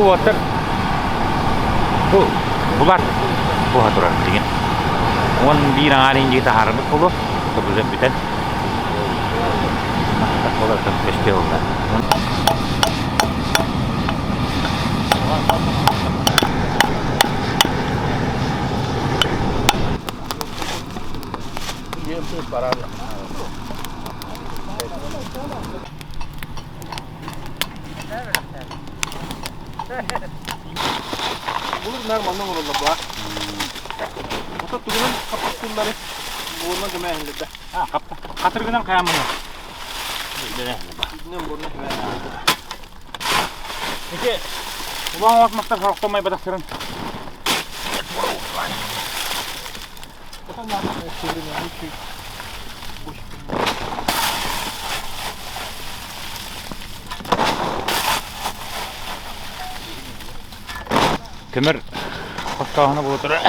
уоттар бу булар буһа турар билигин. 11 аҥаар индии таһаарбыт буолуо. Тобуза бүтэн. Олортон көстүө буолла. Булur наар манна оҥороллор баар. Ото тугунан хаппыттыллары буорунан көмөөһүллэрдэ. Хатыргынан хаамыны. Итинэн буорунан көмөөһүллэрдэ. Ити улахан отмахтар сорохтоммай батахтарын. Көмөр хостооһуна буола турар.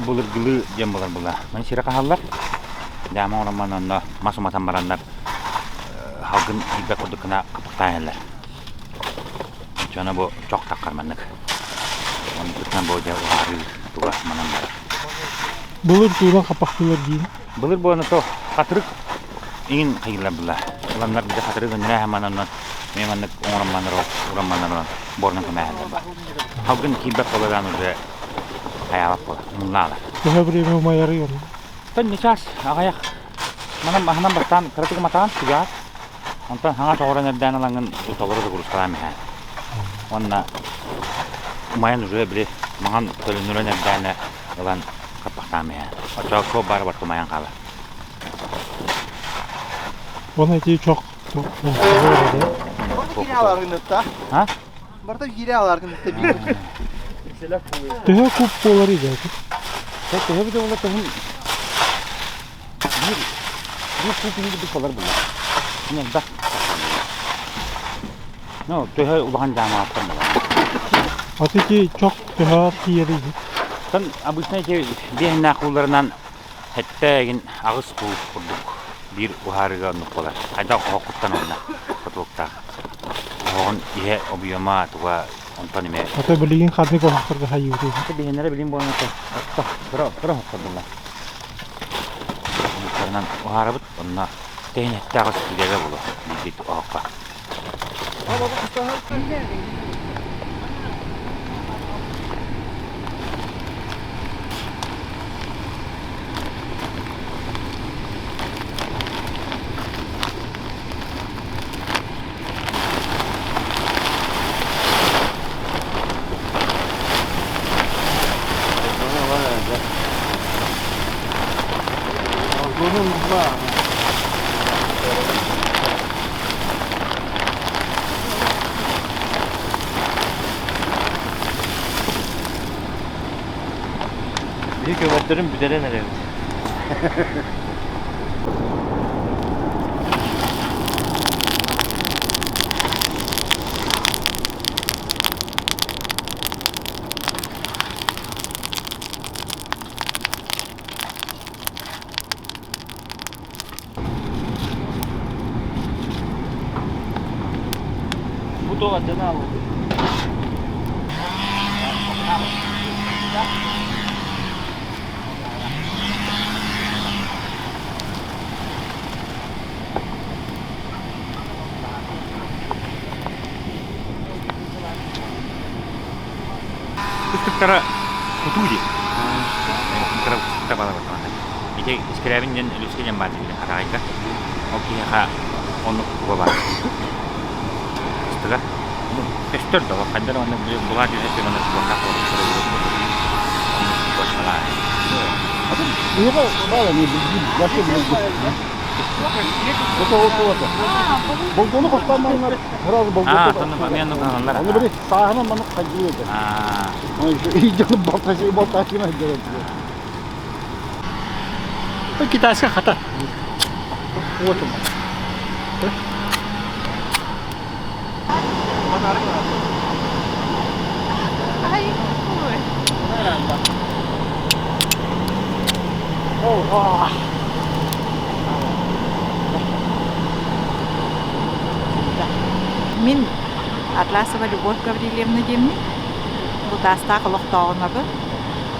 Былыргылыы диэн буолар була. Маны сирэ хаһаллар. Дьаама оҥорон онно мас уматан бараннар халгын киирбэт курдук гына хаппахтаан иһэллэр. Дьоно бу чох таххар маннык. Оннуктан бу дьэ уһаарыы туга манан барар. Былыр тууран хаппахтыылар диин. Былыр буолан то хатырык иҥин хайылар була. Ыланнар бile хатырык өннөрө манан мен маннык оҥорон маннар уран маннар борнан көмөһөллөр ба. Халгын киирбэт буоларан уже хайаабат буола. Муннаалар. Төһө время умайары онно? Тон нечаас аҕайах манан маһынан бастаан кыратык матаан тугаат Онтон хаҥас оҕорон эрдээн ылаҥҥын толору загрузкалаан иһээ. Уонна умайан уже били маҥан төлөнүрэн эрдээнэ ылан хаппахтаан иһээ. Оччоҕо куоп баара барыта умайан хаалар. Уонна ити чох Барыта киирэ алааргыннытта. А? Барыта киирэ алааргыннытта биир. Төһө куб буолар идэ? Төһө бүтэ буолар төһүн Биир биир куб курдук буолар буолла. Элбэх. Ну, төһө улахан дьаамааттан буолар. Аты ити чох төһө тиийэрий? Тон обычно ити биэһиннээх куулларынан сэттэ игин аҕыс куул курдук биир уһаарыыга оннук буолар. Хайдах оһоххуттан онно потолоктаах. Оһоҕун иһэ объема туга онтон эмиэ. Ата билигин ханнык оһохторго хайыыбытый? Биһиннэрэ билин буолан ото кыра кыра оһохтор буолла. Омуктарынан уһаарабыт, онно тэһинэттээх киилэгэ буолуо биирдик оһоххо. Биһи көмөрдөрүн бүтэрэн эрэбит. Бу туох аттана албыт? Кыстыктара кутуу дии. Кыра кыстыкта бала Ити искирээбин диэн Өлүөскэ диэн баар дии Хатаҕайга. Ол киһиэхэ оннук кутуга баар. Кыстыга. Көстөр да, хайдах онно булаат үһэ манна туохтаах Болдону хостаан сразу А, сонно мен аналар. Оны били сааһынан маннык хайдыы этэ. Идены балтачы балтачы Китайская хата. Вот он. Мин Атласова Любовь Гаврильевна диэммин. Бу Таастаах олохтооҕунабын.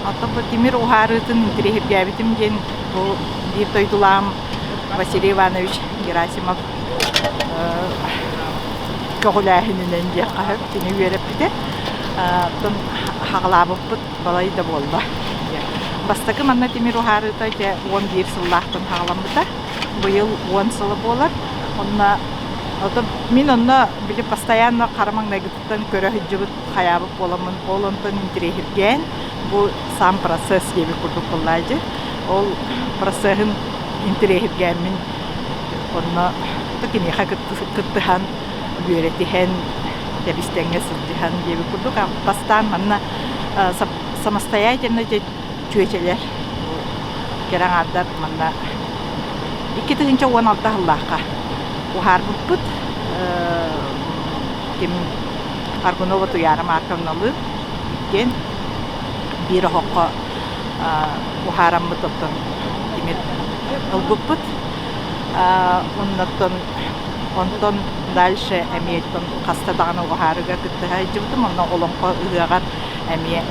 Оттон бу тимир уһаарыытын интэриэһиргээбитим диэн бу биир дойдулаам Василий Иванович Герасимов көҕүлээһининэн диэххэ сөп кини үөрэппитэ. Оттон хаҕалаабыппыт балай да буолла. Бастакы манна тимир уһаарыыта дьэ 11 сыллаахтан хаҕаламмыта. Быйыл 10 сыла буолар. Онно ото мин онно били постоянно хара маҥнайгытыттан көрө сылдьыбыт хайаабыт буоламмын ол онтон интэриэһиргээн бу сам процесс диэбит курдук буоллаадьы. Ол процеһын интэриэһиргээммин онно киниэхэ кыттыһан үөрэтиһэн тэбистэҥҥэ сылдьыһан диэбит курдук бастаан манна самостоятельно чүөчэлэр кэрэ аҥаардар манна 2016 сыллаахха уһаарбыппыт ким Аргунова Туйаара Марковналыын иккиэн биир оһоххо уһаараммыт оттон тимир ылбыппыт оннуттан онтон дальше эмиэ хаста даҕаны уһаарыга кыттыһа сылдьыбытым онно олоҥхо ыһыаҕар эмиэ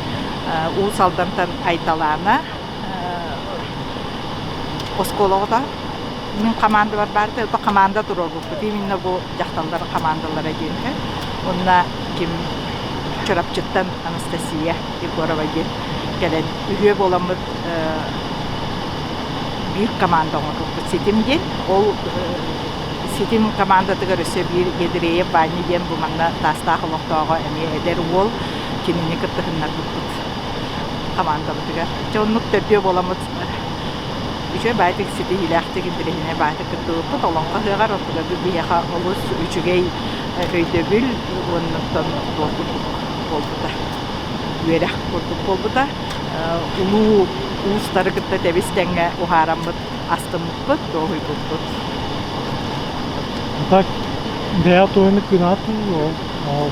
Уус Алдантан Айталаана оскуола оҕото мин хамаандабар баар этэ хамаанда туруорбуппут именно бу дьахталлар хамаандалара диэн үһү уонна ким Чурапчыттан Анастасия Егорова диэн кэлэн үһүө буоламмыт биир команда оҥорбуппут ситим диэн ол ситим командатыгар өссө биир Ядреев Ваня диэн бу манна Таастаах олохтооҕо эмиэ эдэр уол кинини кыттыһыннарбыппыт хамаандабытыгар. Дьэ оннук төрдүө буоламмыт үчүгэй баайтык ситиһиилээхтик интэриэһинэй баайтык кыттыбыппыт олоҥхо ыһыаҕар оттуга биһиэхэ олус үчүгэй өйдөбүл уоннаттан туох курдук буолбута үөрэх курдук буолбута улуу уустары кытта тэбис тэҥҥэ уһаараммыт астыммыппыт дуоһуйбуппут Так бэйэ туһуну кынаат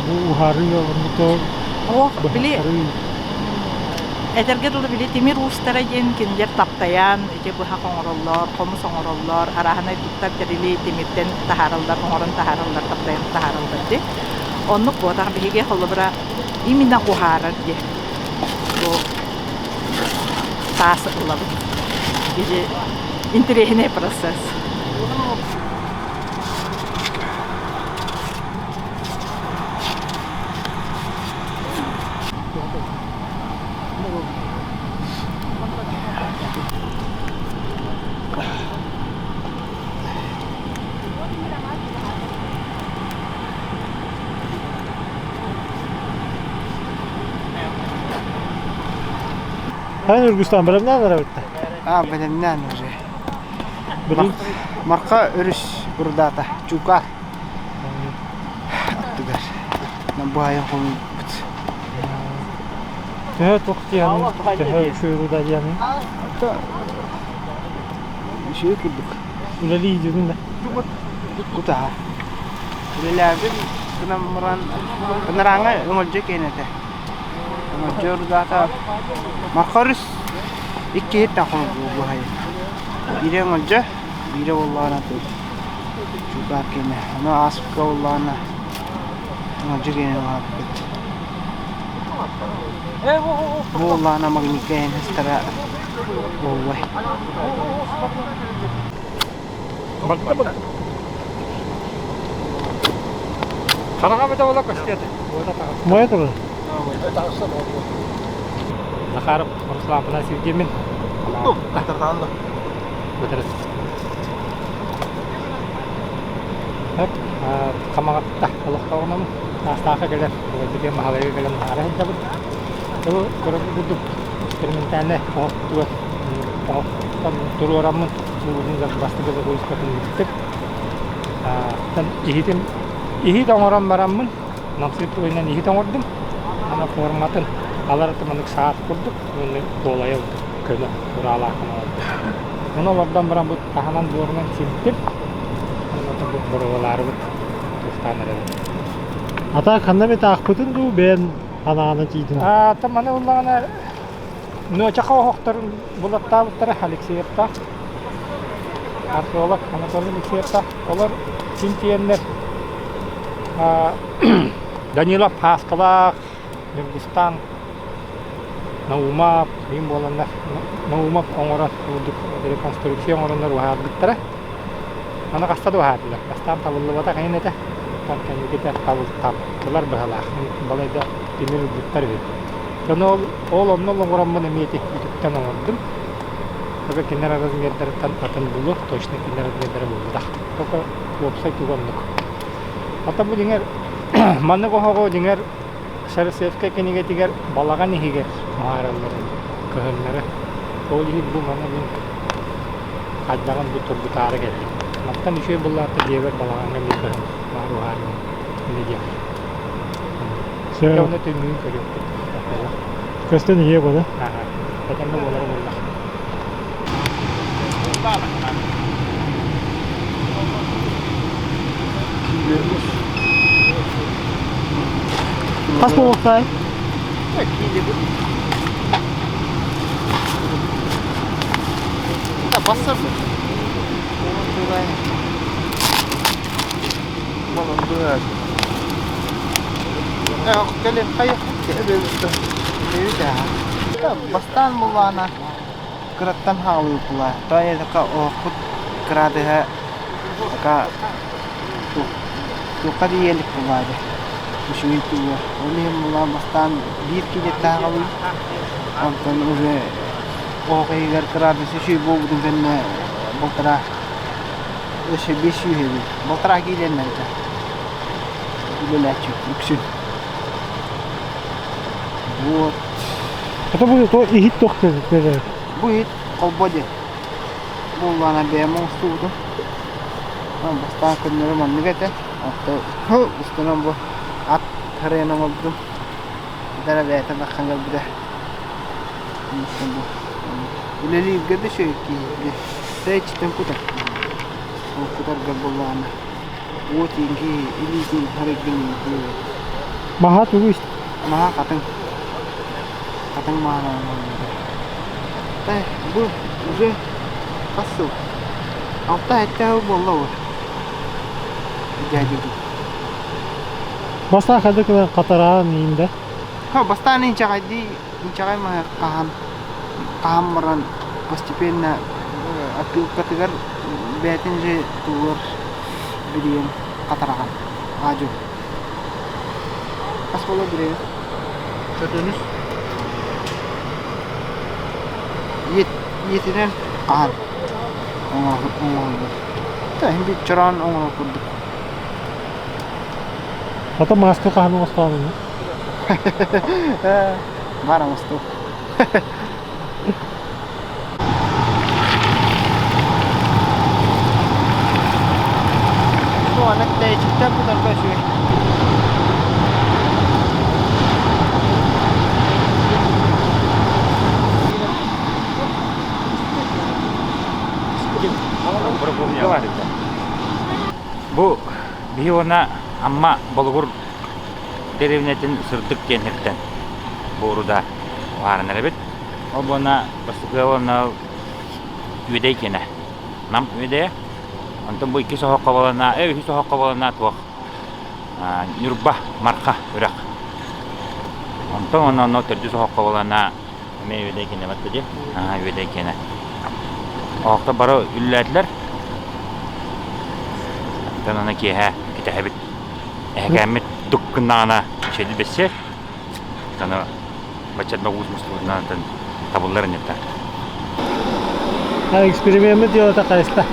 бу уһаарыы оннука Ох, били этэргэ дылы били тимир уустара диэн кинилэр таптайан ити быһах оҥороллор, хомус оҥороллор, арааһынай туттар тэрили тимиртэн таһаараллар, оҥорон таһаараллар, таптайан таһаараллар дии. Оннук буотах биһиги холобура именно уһаарар диэн бу таас ылабыт. Или интэриэһинэй процесс. Hän Үргүстан бэлэмнээн эрэ Аа, бэлэмнээн уже. Марха өрүс бурдаата. Чуукаар. Аттыгар. Бу айан хомуйбут. Төһө туох диэни, төһө үчүгэй диэни? Үчүгэй курдук. Үлэлии дьүрүн да. Кутаһа. Үлэлээбитим гынан баран ынарааҥҥа өҥөлдьө киэнэтэ. Өҥөлдьө урдаата Марха өрүс иккиһиттэн хомуйбут бу Биирэ өҥөлдьө, биирэ буоллаҕына Чуукаар киэнэ. Ону ааспыкка буоллаҕына өҥөлдьө киэнэ уһааппыт. Бу буоллаҕына магнитка иһин ыстара буолуой. Хараҥа бөтө буола көстүө этэ. Моя турар. Захаров Руслан Афанасьев диэммин. Хамаҕатта олохтооҕунан Таастаахха кэлэр, бигэн Маһалайга кэлэн аара сылдьабыт. Ол көрөр курдук экспериментальнай оһохтугар оһохтон туруораммын бугун бастакы загрузкатын ыыттык. Иһитим иһит оҥорон бараммын намсыыр туойунан иһит оҥордум. Аны форматын алар маннык саат курдук уонна туолайа көнө ураалаахын оҥордум. Ону олордон баран бу таһынан буорунан симтим. Онно бу боруобалаарыбыт туохтаан эрэбин. Ата ханна эмит аахпытын дуу бэйэн анаана тиийдин? Аата маны ыллаҕына Нуочаха оһохторун булаттаабыттара Алексеевтаах археолог Анатолий Алексеевтаах олор чинчийэннэр. Данилов Һааскалаах, Ньургустаан Наумов иин буоланнар Наумов оҥорон курдук реконструкция оҥороннор уһаарбыттара. Аны хаста да уһаардылар. Бастаан табыллыбатах иһин этэ. Оттон кэнникитэ табыллар быһалаах. Балайда тимир ылбыттар үһү. Дьону ол, ол онно олоҕураммын эмиэ ити үтүктэн оҥордум. Только кинилэр размердарыттан атын булу, точно кинилэр размердара буолбатах. Только уопсай туга оннук. Ата бу дьиҥэр маннык оһоҕу дьиҥэр Сарысевскай кинигэтигэр балаҕан иһигэр уһаараллар эбит кыһыннары. Ол иһин бу маны мин хайдаҕын бу тургутаары кэллим. Мантан үчүгэй буллаата дьиэбэр балаҕаҥҥа эмиэ кыһын баар уһаарыам инньэ диэх. Сөп. Онно түмүгүн көрүөхпүт. Көстөн иһиэ буолар. Аха. Этэҥҥэ буолара буоллар. Хас буолуохтай? Бастаан буллаҕына кыраттан хаалыыллар. Тоҕо диэтэххэ оһохпут кыраадыһа пока туохха да иэлик булаады. Үчүгэй туга. Ол иһин булаан бастаан биир килиэттэ хаалыы. Онтон уже оһох иһигэр кыраадыс үчүгэй буолбутун кэннэ балтараа өссө 500 эбит. Балтараа киилэннэрдэ. Үлэлээччи үксүн. Вот. Это будет то иһит туох диэн Бу иһит холбо диэн. Буоллаҕына бэйэм оҥостубутум. Бастаан көннөрү маннык этэ. Оттон устунан бу ат харайан оҥордум. Дара бэйэтэ баххан кэлбитэ. Үлэлииргэ да үчүгэй киһи. Тэйиччиттэн кутар. Ол кутарга буоллаҕына уот иҥки илиитин харайгын Маһа тугу Маһа хатыҥ. Хатыҥ маһынан оҥоһуллар. Бу уже хас сыл? Алта-сэттэ сыл буолла бу. Дядя Бастаан хайдах гынан хатараан иинде? Бастаан инчэҕэйдии инчэҕэй маһы хаһан хаһан баран постепенно опилкатыгар бэйэтин же тугар билиэн хатараҕан аадьу Хас буола бирэйэ? Төрдүнүс. Ийэтинэн хаһан оҥоһуллар. Иһин биир чороон оҥорор курдук. Ата мааска хаһан оҥостоонуна? Бар оҥостуу. Туонак тэйиччиттэн кутарга үчүгэй. Бу биһи уонна Амма Болугур дэриэбинэтин Сырдык диэн сиртэн буоруда уһааран эрэбит. Ол буона бастакы уонна Үөдэй киэнэ. Нам Үөдэйэ. Онтон бу иккис оһоххо буолана, үһүс оһоххо буолана туох Ньурба Марха үрэх. Онтон онно онно төрдүс оһоххо буолана эмиэ Үөдэй киэнэ батта дии. Үөдэй киэнэ. Оһохтор бары үллээтилэр. Онтон аны киэһэ кэтэһэбит. Эһэкээммит дук гыннаҕына чэйди бэссиэр. Аны баччатма уус мустубутунан табыллар иннеттэ. Эксперимеммит делата хайыста?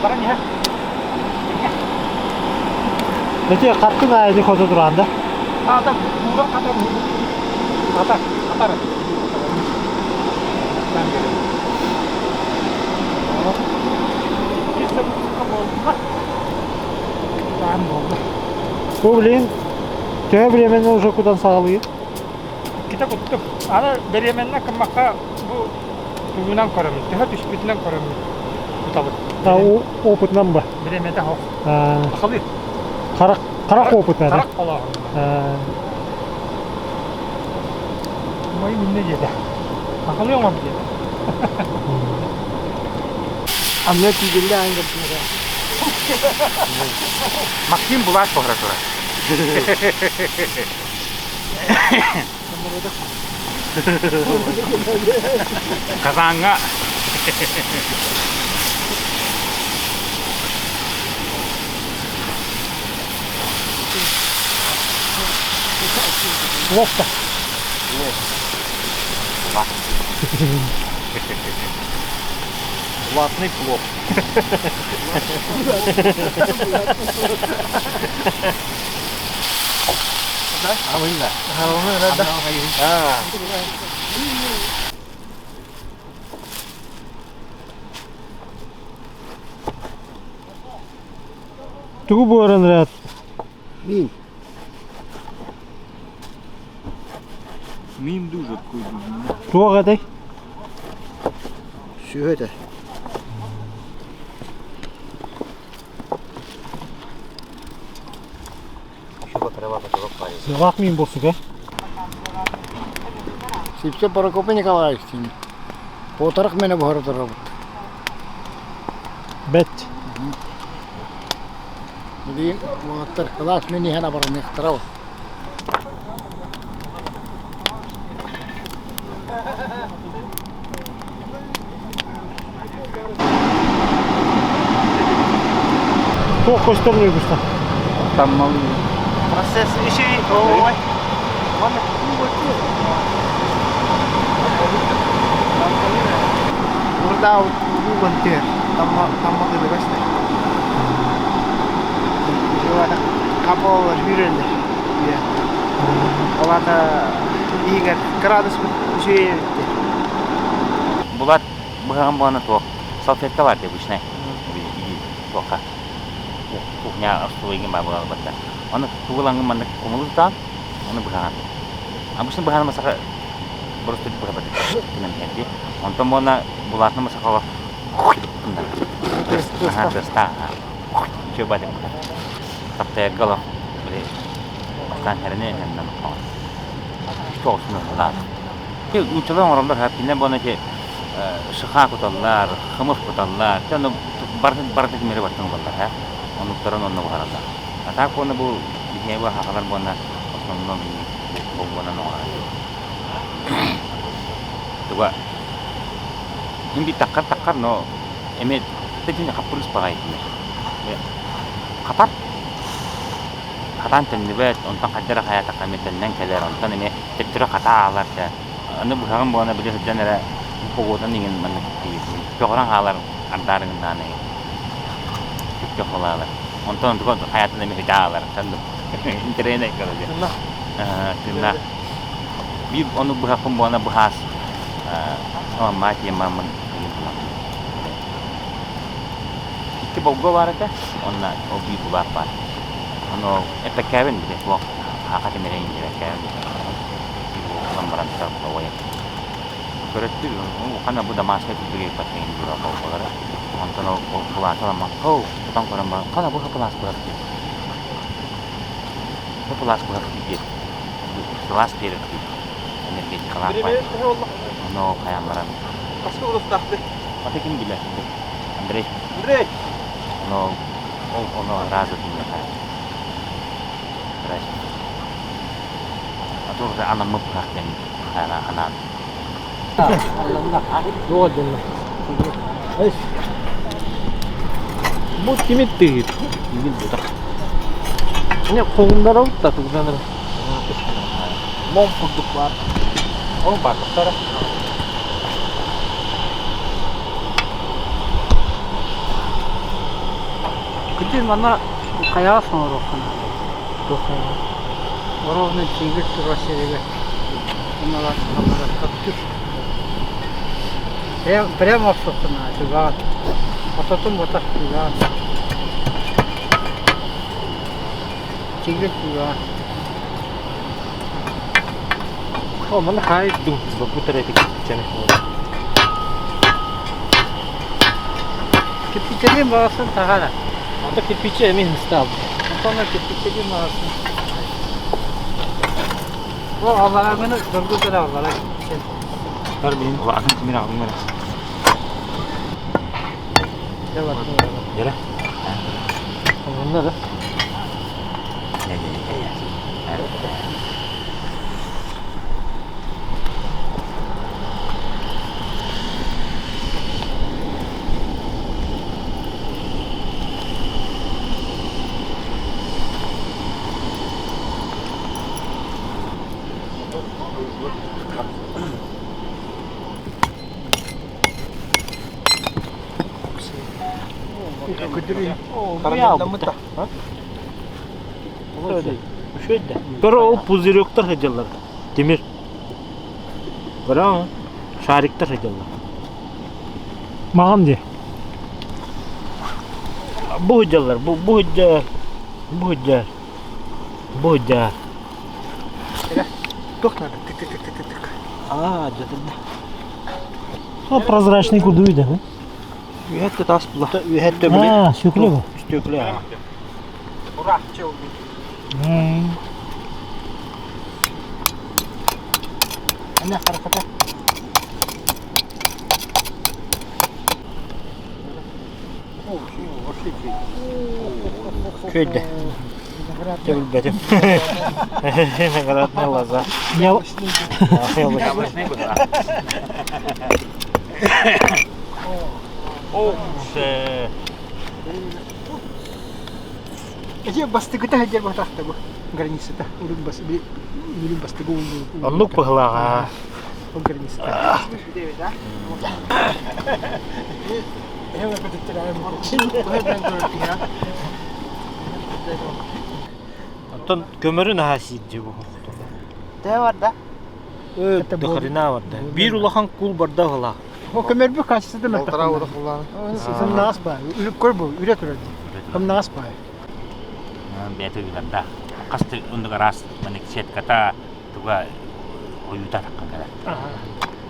Баран иһэр. Эти хаттын аайы хоту туран да? Ата, куура хатар. Хатар, хатар. Бу блин, төһө временно уже кудан саҕалыыр? Иккитэ куттум. Аны беременна кыммакка бу тугунан көрөмүн, төһө түспүтүнэн көрөмүн кутабыт. Опытынан ба? Бириэмэтэ оһох. Сахалыы. Харах, харах опыта. Харах холооһун. Мой минне диэтэ. Сахалыы оҥорбут диэтэ. Амна тиийдиллэ аан кэрдиэрэ. Максим Булат буһара турар. Казаҥҥа Ловко. Платный плов. Алынна. Тугу буоран рад? Мин. Мин дуже такой Туох этэй? Сүһө этэ. Сылаах мин буолсуга. Сипсе Прокопий Николаевич дии. Буотарах мэнэ буһара турабыт. Бэт. Билигин уолаттар кылаас мин иһэн абараныахтара ол. Туох көстөр үгүстэ? Таммалы. Процесс еще и... Ой. Урда угон тер. Тамма тамма гыды баста. Жуата капол хүрелер. Я. Олата игер градус үчүгэй эбитти. Булат быһаҕын буолана туох салфетка бар обычный туохха кухня остолуйгын баар буолар Ону тугулаҥҥын маннык кумулутаан ону быһаҕын. Обычно быһаан масаха просто быһабат гынан иһэрди. Онтон буолна булаатна масахаҕа тыста үчүгэй баатым таптайарга олох били бастаан хэрэни эннэн тоҕусун ыллаат. Нууччалар оҥороллор хаппиннэр буолна ити сыха куталлар, хымыс куталлар, ону барытын барытын кимири бартын ылаллар ха. Оннуктарын онно буһараллар. А так буолна бу биһиэбэ хахалар буолна основном болбуонан оҥорор. Туга Мин таххар таххар, но эми тэтин хаппырыс баҕайытынар. Хатар хатаан төннүбэт, онтон хайдара хайаатахха эмиэ төннөн кэлэр, онтон эмиэ төттөрү хатаа аалар чэ. Аны быһаҕым буолана били сылдьан эрэ погодан иҥин маннык көҕөрөн хаалар ардаарыгыннаан эҥин күпкэ холаалар. Онтон онтука хайаатын эмиэ хитаа аалар. Интэриэһинэй короче. Тыыннаах. Биир ону быһахпын буолана быһаас маа темаммын Икки болго баар этэ, уонна ол биир булаах баар. Ону эппэккээбин били туох хаха тимирин диэбэккээбин ылан баран ой көрөттүр хана бу дамаска курдук эппэттэгин бура болголара онтон ол булаата ламма хоу тутан көрөн баран хана бу хапылаас куһар диэн хапылаас куһар диэн сылаас биэрэр энергетикалаах ону хайаан баран Хаска улустаахты? Ата ким билэр? Андрей. Андрей! Ону ол ону раза тиийиэхэ. А то уже анаммыт быһах диэн анаан. Дуо дьонно. Бу кимит тыгыт? Билбит бутах. Не колундар да тугданыр. Мон курдук бар. Ол бакыттара. Күтүн манна хайаҕас оҥоруоххун Ровно тигр турар сиригэр уналар таптыр. Прямо охсуоххун чугаан. Ототун ботах чугаан. Тигр чугаан. О, манна хай дум бу тәрәтик чәне. Кирпичелин бағасын тағара. Анда кирпичи эмин стал. Онтон кирпичелин бағасын. Ол аллаға доргу тара аллаға. Бар бин улахан тимир ағын бара. Yere. Онда да. Я я я я. Көрө ол пузыректар сылдьаллар. Тимир. Көрөҥ, шариктар сылдьаллар. Маҕан дии. Бу сылдьаллар, бу бу сылдьар, бу сылдьар, бу сылдьар. Туох надо? Тык-тык-тык-тык-тык. Аа, дьатырда. О, прозрачный курдук да. Үһэттэ тас була. Үһэттэ били. А, стекло бу. Стекло. Ура, чел. Ана хараката. Көйдө. Төбүлбэтим. Виноградная лоза. Яблочный было. О, Эти бастыгыта хадер батахта бу границата. Урун бас билин бастыгы улуу. Оннук быһылааҕа. Ол границата. Оттон көмөрүн аһаа сиирдии бу. Тэ барда. Дохрена барда. Биир улахан кул барда ыһылаах. О көмөрбү качествода Полтора года хуллааны. Сымнаас баа. Үлүп көр бу, үрэ турар. Сымнаас баа. Бэйэтэ ыыларда. Хас оннук араас маннык сетката туга ойуута таххан кэлэр.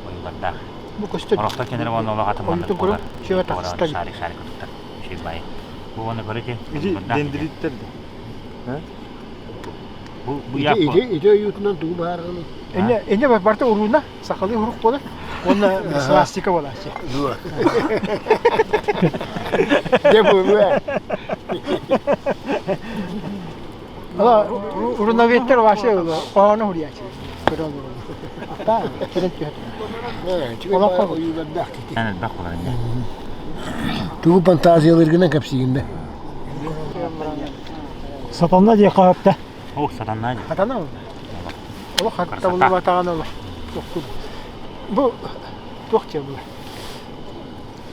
Ойуулардаах. Бу көстөр. Орохтор кенер уонна олох атын маннык Ойуутун буолар. көрүҥ, сүөгэ тахсыста. Шарик шарик кутуктар. Үчүгэй баайы. Бу уонна көрүтэ. Ити дендриттер да. Бу бу Ити яппа. ити ити ойуутунан тугу бааргыный? Эне эне барта уруна сахалыы хурук болар. Уонна свастика болаачы. Дуо. Дьэ буолуо. Ала уруноветтер вообще оһону хуриячы. Көрөн Та, керен түһэ. Олох ойуулардаах кити. Эн элбэх болар инде. Тугу фантазияларгынан кэпсиигин да? Сатана дии хаһапта. О, сатана дии. Сатана ол. Олох хатта булбатаҕын ол. Бу туох диэ була?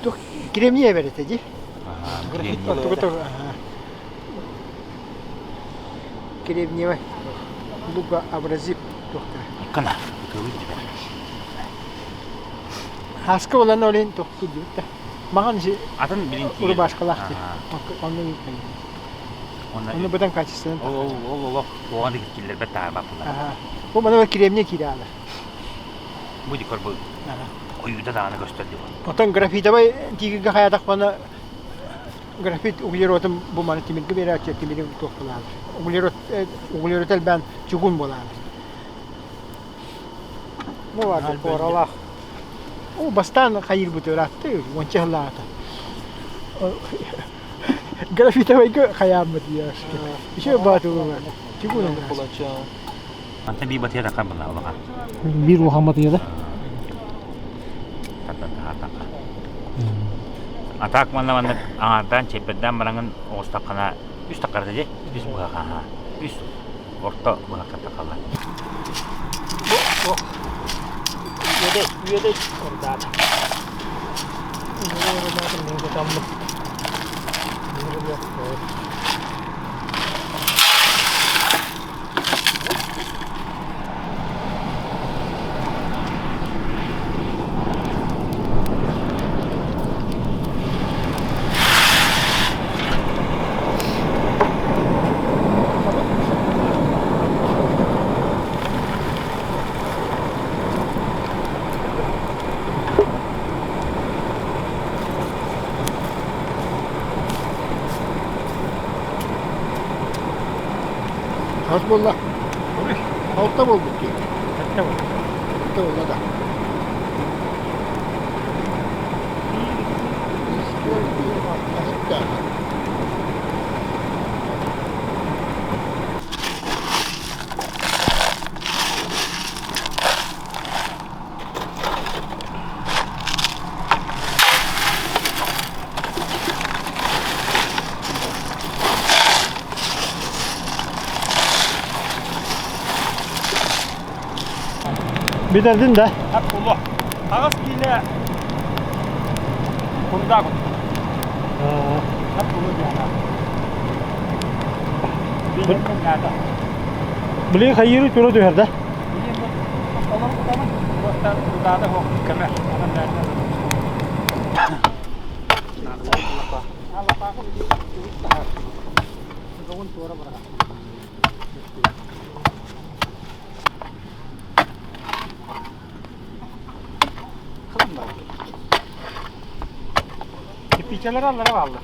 Туох кремния эбэрэтэ дии. Кремниевай. Луга абразив туохтара. Кана. Хаска болан олин тохтуу диэбит да. Маҕан си Атын билин рубашкалаах дии. Онно Онно быдан качественно. Ол ол олох туоҕа да киллэрбэт таһаарбаппылар. Бу мана кремния киирэ аалар. Бу дикор бу ойуута даҕаны көстөр дии. Отон графитовай тиигиргэ хайаатахпына графит углеродун бу маны тимиргэ биэрээччи тимири туох буолаалар. Углерод углерод элбээн чугун буолаалар. Бу баар поралаах. О, бастаан хайыырбыт ыраатта, уонча сыллааҕыта. Графитовайга хайааммыт диэшке. Еще баатылыга. Чугун Мантан биир батыйа таххан була улахан. Биир улахан батыйа да? Атак манна маннык аҥаардаан чэппэрдээн бараҥын оҕустаххына үс таххарда дии үс быһаха үс орто быһахха тахаллар. Үөдэй, үөдэй ордаата. Хас буолла? Алта буолбут дии. Алта буолла да. Бүтэрдин да? Улу. Аҕыс киилэ курда кут. Билигин хайыыры тура түһэр да? Кирпиичэлэр аллара бааллар.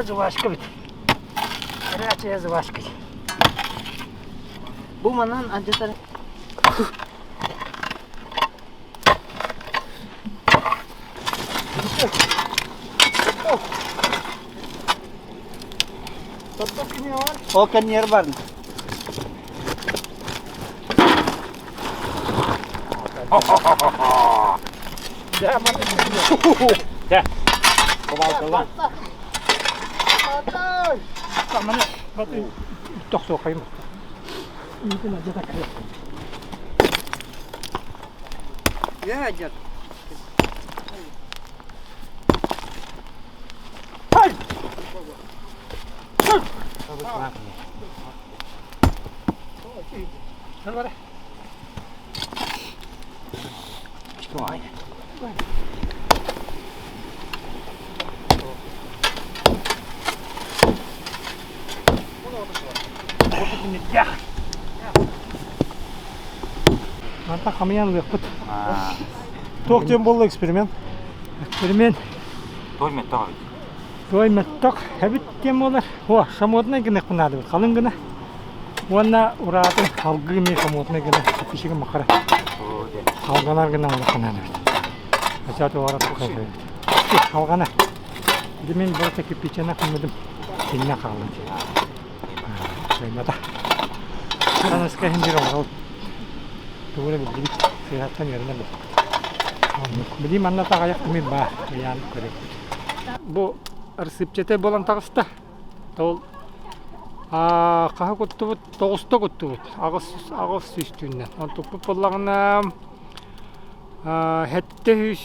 Жвачка бит. Горячая жвачка. Бу манан антитар Ол кэнниэр бар. Дьэ, кубалтылан. Тохтуохайым. Ядер. Мантан хамыйан ылыахпыт. Туох диэн буолла эксперимент? Эксперимент. Той мөттөх эбит. Той мөттөх эбит диэн буолар. О, шамотнай гыныахпын наадабыт. Халыҥ гына. Уонна ураатын халгыы эмиэ шамотнай гына кипишигин махара. Халганар гына улахан наадабыт. Ачаат уара тухай Халгана. Ди мен просто кирпичена кыммыдым. Кинне хаалла. Кыймата. Таныска иһин бир оҥорол. Тугура билдибит. Сыһаттан үөрэнэ бу. Били манна таҕайах тимир баар. Ыйаан көрөкпүт. Бу рассыпчатый буолан таҕыста. Ол хаһы куттубут? Тоҕуста куттубут. Аҕыс аҕыс сүүс түүннэн. Онтукпут буоллаҕына 702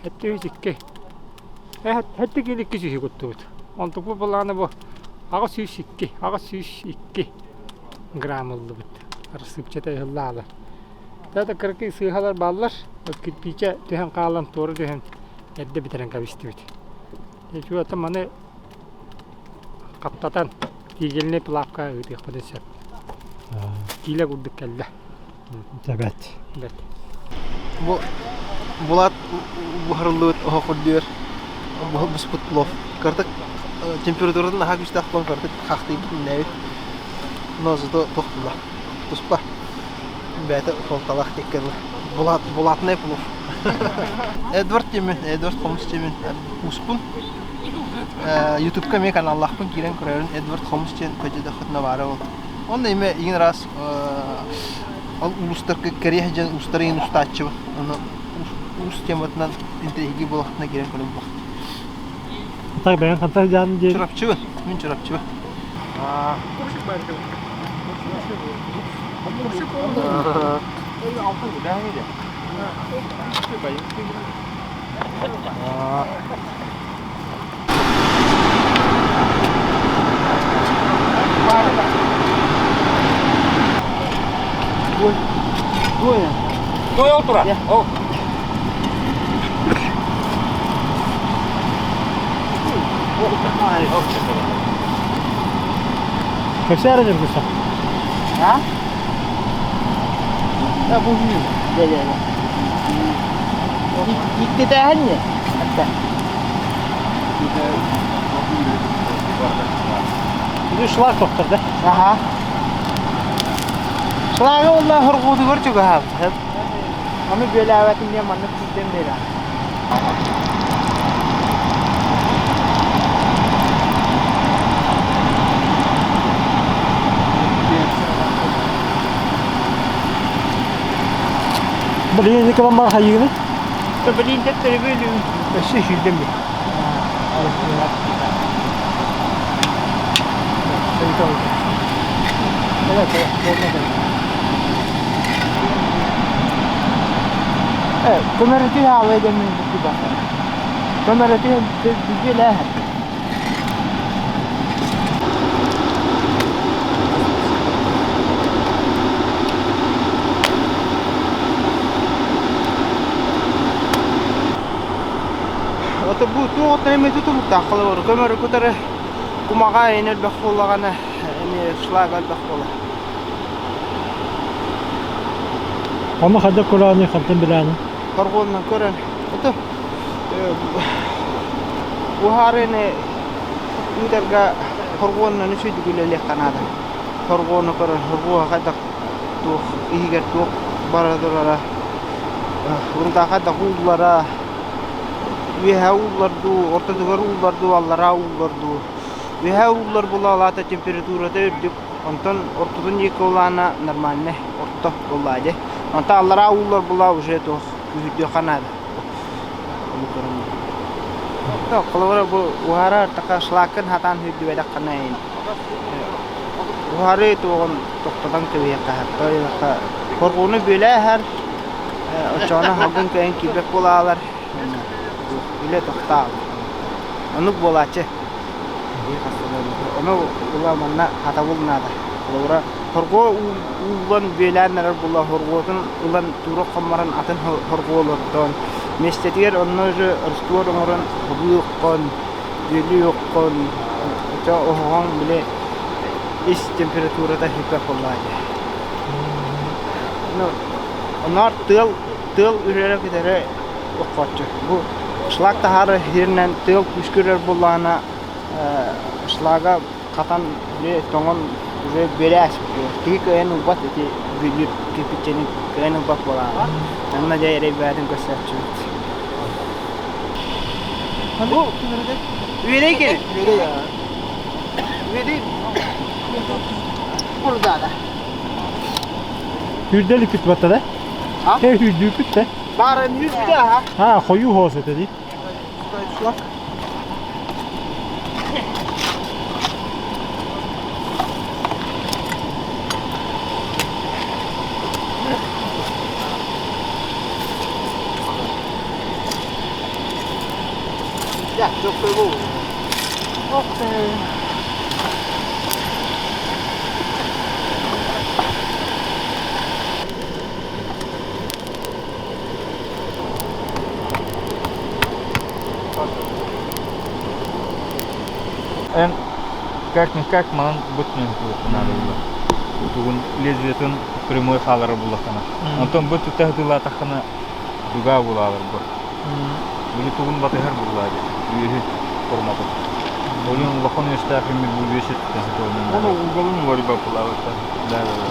702 7 киилэ 2 сүүһү куттубут. Онтукпут буоллаҕына бу 802 802 грамм ыллыбыт. Рассыпчата ыһыллаалы. Да кыракый сыыһалар бааллар. Кирпиичэ түһэн хаалан, туора түһэн эрдэ бүтэрэн кэбистибит. Чуота маны хаптатан тигельнэй плавка ыытыахпытын сөп. Киилэ курдук кэллэ. Эбэт. Бэт. Бу Булат буһарыллыбыт оһох үрдүгэр буспут плов. Кырдык температуратын наһаа күүстээх плов кырдык хахтыйбыт иннээбит. Но зато туох була. Туспа. Бэйэтэ суолталаах диэккэ Булат, булатный плов. Эдвард диэммин, Эдвард Хомус диэммин ууспун. Ютубка эмиэ каналлаахпын киирэн көрөрүн Эдвард Хомус диэн көдьөдөххүтүнэ баара ол. Онно эмиэ игин раз ол уустарга кэриэһ дьон уустары игин устааччыбын. Ону уус тематынан интэриэһиргии буолахтына киирэн көрөн булах. Так бэйэҥ хантан дьаан диэн? Чурапчыбын. Мин Чурапчыбын. Той ол тура. Ол. Кэпсээ эрэ дьөргүсэ. А? Да, бу дьэ. Иккитээһин не? Бу шлак тохтор да? Аха. Шлагы онна хоргуутугар чугаһаабыт. Аны бүөлээбэтин диэн маннык күүтэн биэрэ. Блин, николам бар хайыгыны? Блин, төттөрү бөлүү. Өссө сүүрдэн бит. Көмөрөтү хаалай дэмин бу Көмөрөтү билээ. Ото бу туох эмэ тутулуктаах холобур көмөрү кутары кумаҕа эн элбэх буоллаҕына эмиэ шлаг элбэх буолар. Ону хайдах көрөөнүй, хантан билээний? Хоргуоннан көрөн. Ото уһаарыны ыытарга хоргуоннан үчүгүйдүк үлэлиэххэ наада. Хоргуону көрөн, хоргуо хайдах туох иһигэр туох бара турара, урутаа хайдах ууллара, үөһэ ууллар дуу, ортотугар ууллар дуу, аллараа ууллар дуу. Үөһэ ууллар буолаалаата температурата үрдүк, онтон ортотун диэки улаана нормальный, орто буоллаа дии. Онтон аллараа ууллар буолаа уже туох күүһүрдүөххэ наада. Ону көрөн. Холобура бу уһаарар така шлакын хатаан үрдүбэтэххинэ уһаарыы туоҕун тохтотон кэбиһиэххэ сөп. Хоргуну бүөлээһэр, оччоҕуна салгын кыайан киирбэт буолаалар, үлэ тохтообут. Оннук буолааччы. Ону ыла манна хатабыл наада. Холобура, хоргуо ууллан бүөлээн эрэр буолла, хоргуотун ылан туура хомморон атын хоргуо олордон, миэстэтигэр онно уже раствор оҥорон хобуоххун, бүөлүөххүн, оччо оһоҕоҥ били ис температурата сиппэт буоллаҕа дии. Ну, онноор тыал тыал үрэрэ күтэрэ оххооччу. Бу шлак таһаары иһиринэн тыал күүскэ үрэр буоллаҕына шлага хатан били тоҥон уже бүөлээс киһи кыайан ылбат ити бүлүүр кирпиччэни кыайан ылбат буолаҕа. Онно дьэ эрэй бэйэтин көрсөөччүбүт. Бу Үөдэй кини. Үөдэй курдаада. Үрдэл үпүт батта да? А? Те үрдүүпүт да? Баарын үрдэ ha. Ha, хою хоос этэ дии. Ja, çok bu. Ох ты. Эн как-никак манан бутнен надо Тугун лезвиетын прямой хаалара буллахана. Онтон бу тута тахана дуга булалар бу. Били тугун батыһар буллаа дии. Үөһү форматын. Олин улахан үөстээх иммит бу үөсүт Оны уголун борьба булаабыта. Да, да, да.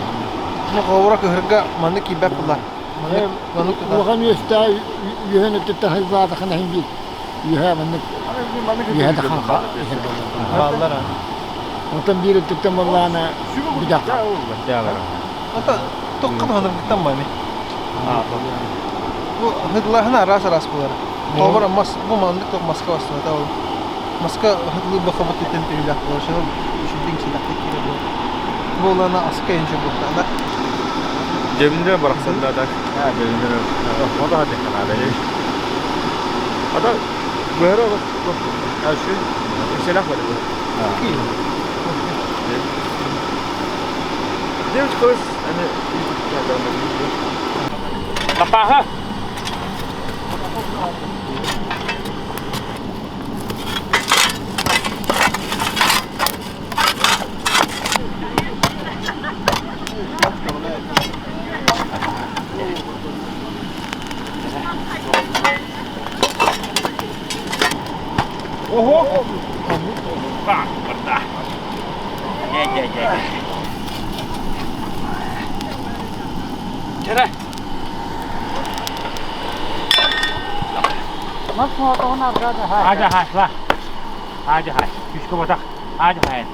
Ну, холобура кыһырга маннык киирбэт булла. Маннык маннык тутар. Улахан үөстää үөһэн өттүттэн хайдаатахына иһин биир үөһэ маннык үөһэ да хаҥха Бааллар. Онтон биир өттүттэн буоллаҕына бүтэххэ. Дялар. Ата тоққа туһаныргыттан бами. Бу хыдлаһына араас араас булар. Холобура мас бу маннык тоқ маска бастата ол. Маска хыдлы бахабыт түтен түйүлэх болар. Шыны үшүдүн силахты кире бу. Бу олана аска инче бу да. Дебиндер барахсан да так. А, дебиндер. Мода хати канада. Ата бөһөрө Ашы. Селах бар бу. Девочка кыз, аны Лапаха! Ого! Ба, барда. Дэ, дэ, дэ. Чара. Ажа хашла. Ажа хаш. Күшкө батак. Ажа хай.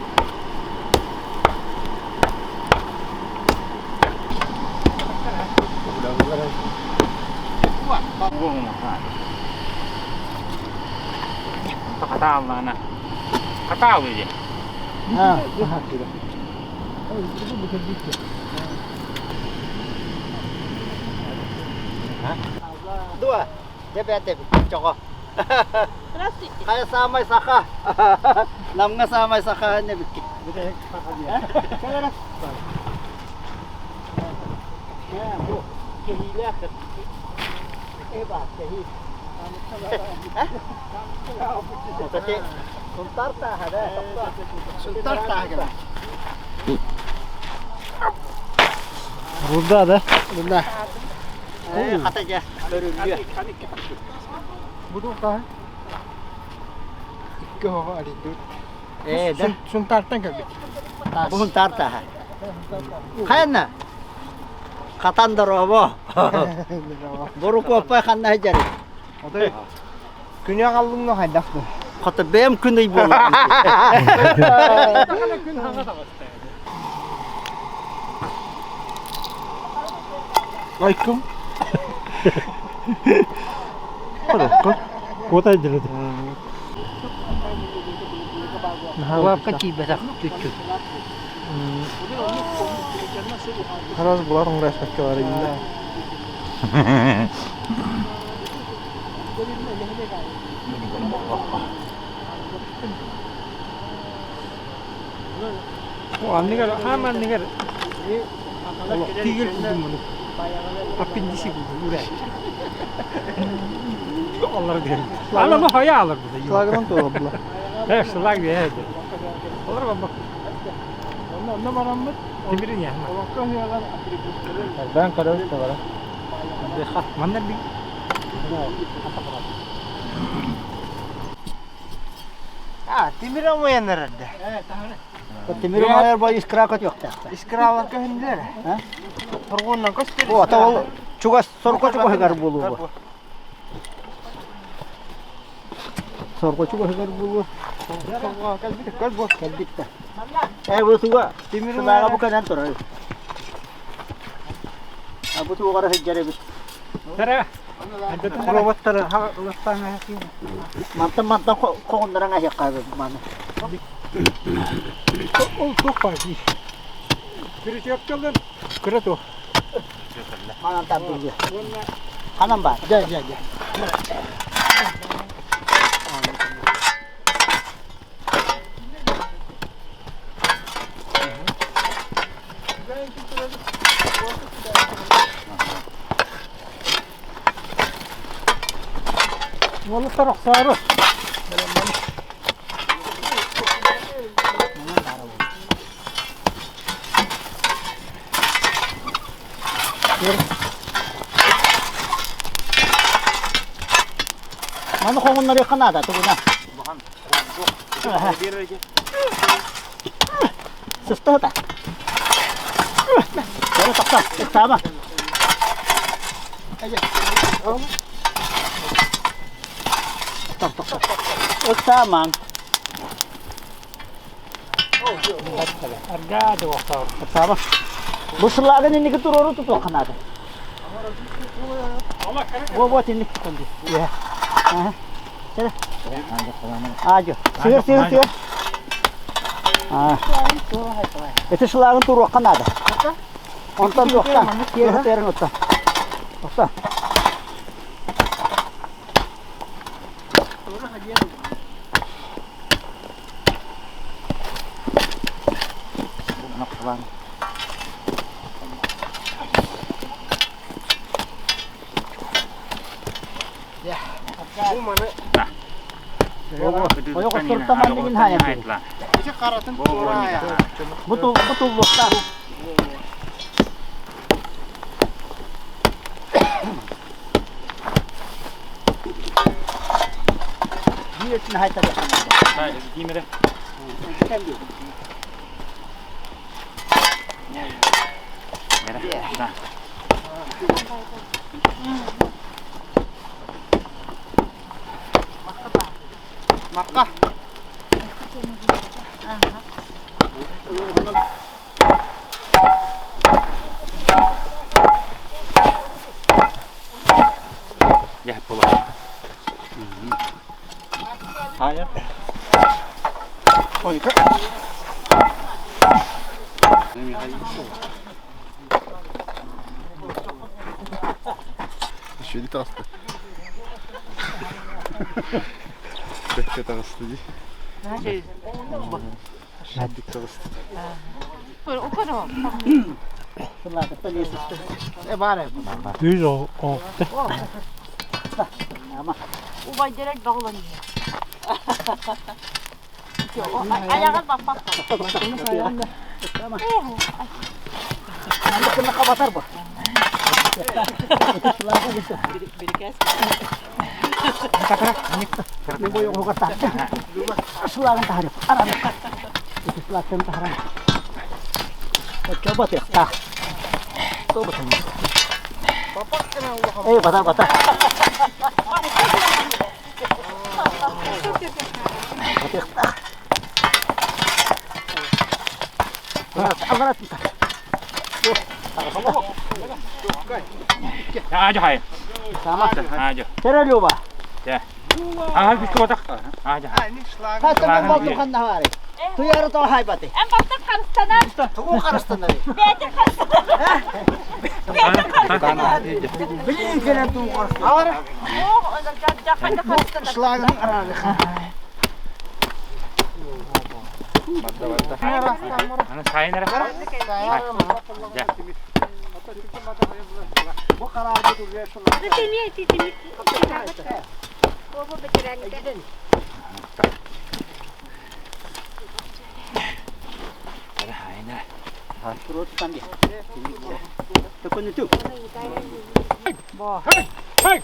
Хатааллаана. Хатаалы дии. Дуа, дебете чого. Здравствуйте. Хайа самай саха. Намга самай саха не бикки. Burada да. Burada. Хата дьэ, көрүллүө. Буду каа. Икки оҕо арыйдыбыт. Ээ, да. Сунтаартан кэлбит. Бу Сунтаар тааһа. Хайанна? Хатан дорообо. Борукуоппай ханна сылдьарый? Отой күнү аҕаллыҥ хайдах бу? Хата бэйэм күн ый буоллаҕым. Айкым. Куотай диледи. Лапка тиийбэтэх чуть-чуть. Харас булар оҥрашпакка бар инде. Анныгар, хаам анныгар тигил курдук муну. Аппендиси курдук урэ. Аллар диэн. Ана ну хая алар бу. Слагынан туох була. Э, шлаг диэ. Олар бабак. Онно бараммыт. Тимирин яхма. Олохко ыһыаҕар атрибуттары Бан көрөбүт да бара. Манна би А, тимир омуяннар эрдэ. Тимир оҥойор бо искра көтүөхтээх. Искралар көһүннүлэр. Торгууннан көстөр. О, ата ол чугас сорго чугаһыгар буолуо. Сорго чугаһыгар буолуо. Кэлбит көл бу. Кэлбит да. Э, бу туга Тимир сылааҕа бу кэнэн турар. А бу тугара сылдьар эбит. Тара. Роботтары ылыстаан аһатыы. Мантан мантан хоҕуннаран аһыахха маны. Ол туох баар дии. Күрүтүөккөлөр кыра туох. Манан тардыллыа. Ханан баар? Дьэ, дьэ, дьэ. Уолаттар охсоору. Маны хоҕуннарыахха наада тугуна. Сыста сыта. Көрө тахсан, ыксаама. Тох, тох, тох. Ыксаамаҥ. Аргаа да охсоору. Ыксаама. Бу сылаагын инники туруору тутуохха наада. Во, вот инник тутан дии. Ага. Сэрэ. Аадьо. Сыыр, сыыр, сыыр. А. Ити сылаагын туруохха наада. Онтон туохтан. Киэһэ тыарын отта. Отта. Бу маны Ойох остуртаман деген хайа. ити харатын туораая. Бу тул бу туллуохтаах. Биир өттүн хайтарыахха наада. Тимире. Макка. Дьэ, буолуо. Хайа. Ой, Шөді таҕыста. Бэккэ таҕыста дии. Шадик таҕыста. Күүс оҕупта. Убайдара элбэх olan Ayağın bak bak. Kapatar bu. Эй, бата, бата. Аадьа хай. Аадьа. Тере Люба. Дьэ. Аа, күскэ батах. Аадьа. Хаттан болду ханна бары. Туяры то хайбаты. Эн баттак харыстанар. Тугу харыстанар. Бэйэтин харыстанар. Бэйэтин харыстанар. Билин кэлэн тугу харыстанар. Оо, жакында харыстанар. Шлагын арары. Аны сайын эрэ. Дьэ. Эрэ хайын эрэ. Hey! Hey!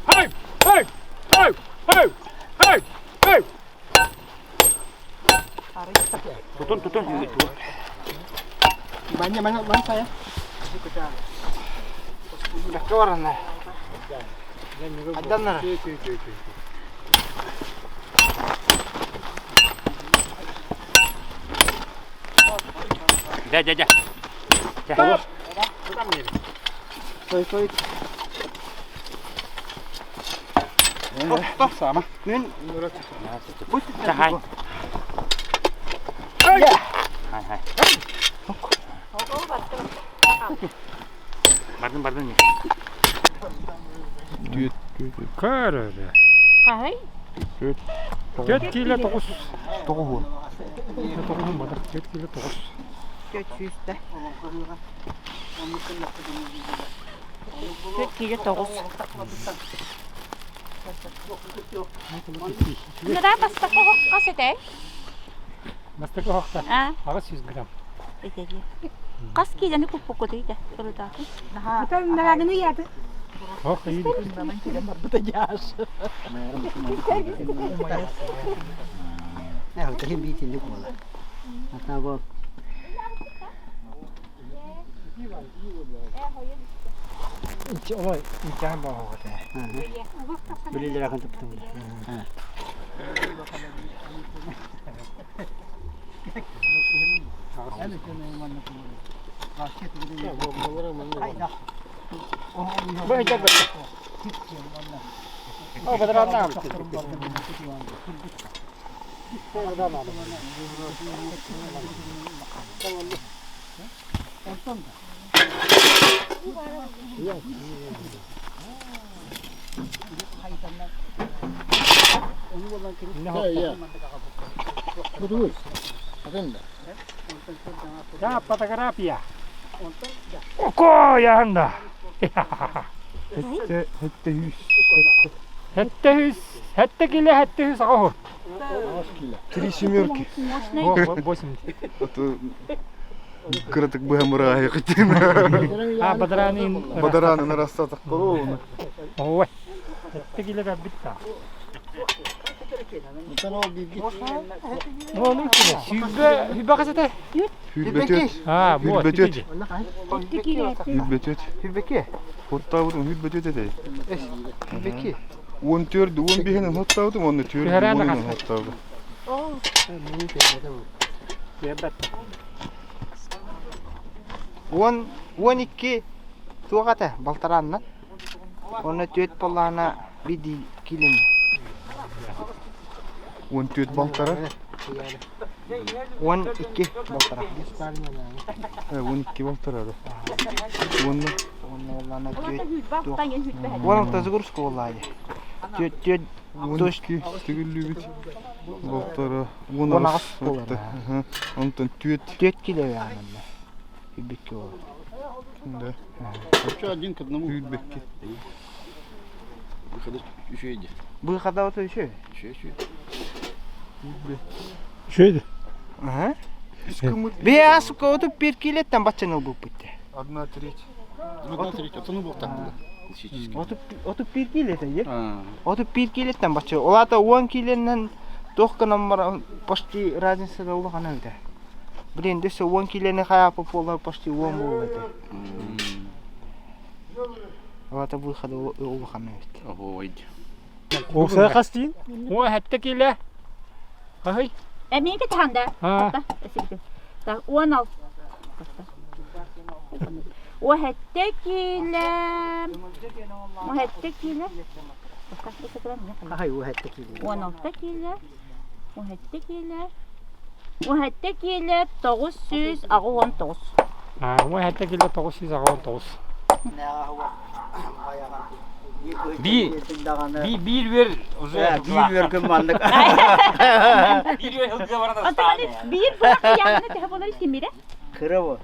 Hey! Hey! Hey! Hey! Hey! Hey! Tutun tutun. Banyak banyak bangsa ya. Udah keluar nah. Ada nah. Дьэ, дьэ, дьэ. Дьэ. Той той. Sama. Күн Дьэ, хай. Хай, хай. Бардын, бардын. Көрөрө. Кай? Төрт кило тоҕус. Тоҕуһу. Тоҕуһун бадах. Төрт кило тоҕус. Төрт сүүстэ. Төрт кило тоҕус. Нара бастакы хохха сетей. Бастакы хохта. А, Аҕыс сүүс грамм. этеги. Кас килени куппукку дейdi. Ырыдаатын. Хох iyi. Ne hadi bir tindik bola. Hatta bu İki olay imkan var orada. Bililere kan tuttum. Bu hiç bak. O kadar anlamı. Ya ya. Budur. Adın da. Ya patagрафия. Oko яанда. Hette, hette hüs. Хэтте хүс, хэтте киле хэтте хүс аҕа Три семерки. Восемь. Это кыратык быһамыра айыкытын. А бадаранын. Бадаранын арастатак болуун. Ой. Хэтте киле кабитта. Ну, Хүбе, хүбе касата. Хүлбөтөт. А, вот. Хүлбөтөт. Хүлбөтөт. Хүбеке. Хоттаабытым хүлбөтөт этэй. Хүбеке. Он төрдү, он бихинен хоттаабытым, онну төрдү, Түһэрэн онунун хоттаабытым. Он он икки туох ата балтарааннан. Онно түөт боллаана Биди килин. 14 балтара. 12 балтара. 12 балтара да. Уонна Уонна түөт. Уон алта загрузка буоллаа дии. Түөт түөт 12 төгүллүүбүт. Балтара. Уон 18 аҕыс буолар. Онтон түөт. Түөт килэ бэҕэннэ. Үбүккэ буолар. Да. Вообще один к одному. Үүрбэккэ. Выхода еще иди. Выхода вот еще. Еще, еще. Үчүгэй. Ага. Бэйэ сука оту бир килеттен баччаны ылбыппыт. Одна треть. Одна треть. Это ну был так было. Классический. Оту бир килет е. Оту бир килеттен бачча. Олата 10 киленнен туох гынан баран почти разница да улахан эбитэ. Блин, дөссө 10 килени хайаапы буолар почти 10 буолуо этэ. Олата выхода улахан эбит. Ой. Уопсайа хас тиин? Уо хэтте киле. Хаһый. Эмиэки таханда. Так, 16. О хэтте киле. О хэтте киле. Хай уһэтте киле. 16 киле. О хэтте киле. О хэтте киле 989. А, уо хэтте киле 989. Би би биир үөр уже Биир үөр күн маннык. Биир үөр ылгы баран Оттон биир быһах яғына төһө болар тимирэ? Кыра бу.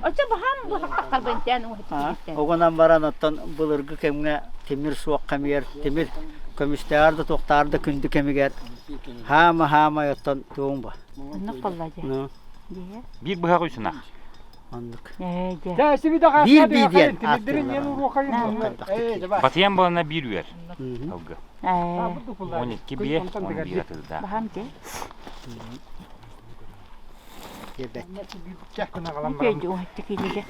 Очо баһаам быһах таххар бынтян уһат Оҕонон баран оттон былыргы кэмҥэ тимир суох кэмигэр тимир көмүстээҕэр да туохтааҕар да күндү кэмигэр хаама хаамай оттон туоҥ ба. Оннук болла дьэ. Ну, Биир быһах үсүнах. оннук. Ээ дьэ. Дьэ, сибиде Биир хаста бии диэн тимирдерин ен уруохайын. Батыйан балана биир үөр. Ылгы. Ээ. 12 бие, 11 атылда. Баһаам дьэ. Диэбэт. Баран. Үчүгэй уһат киле.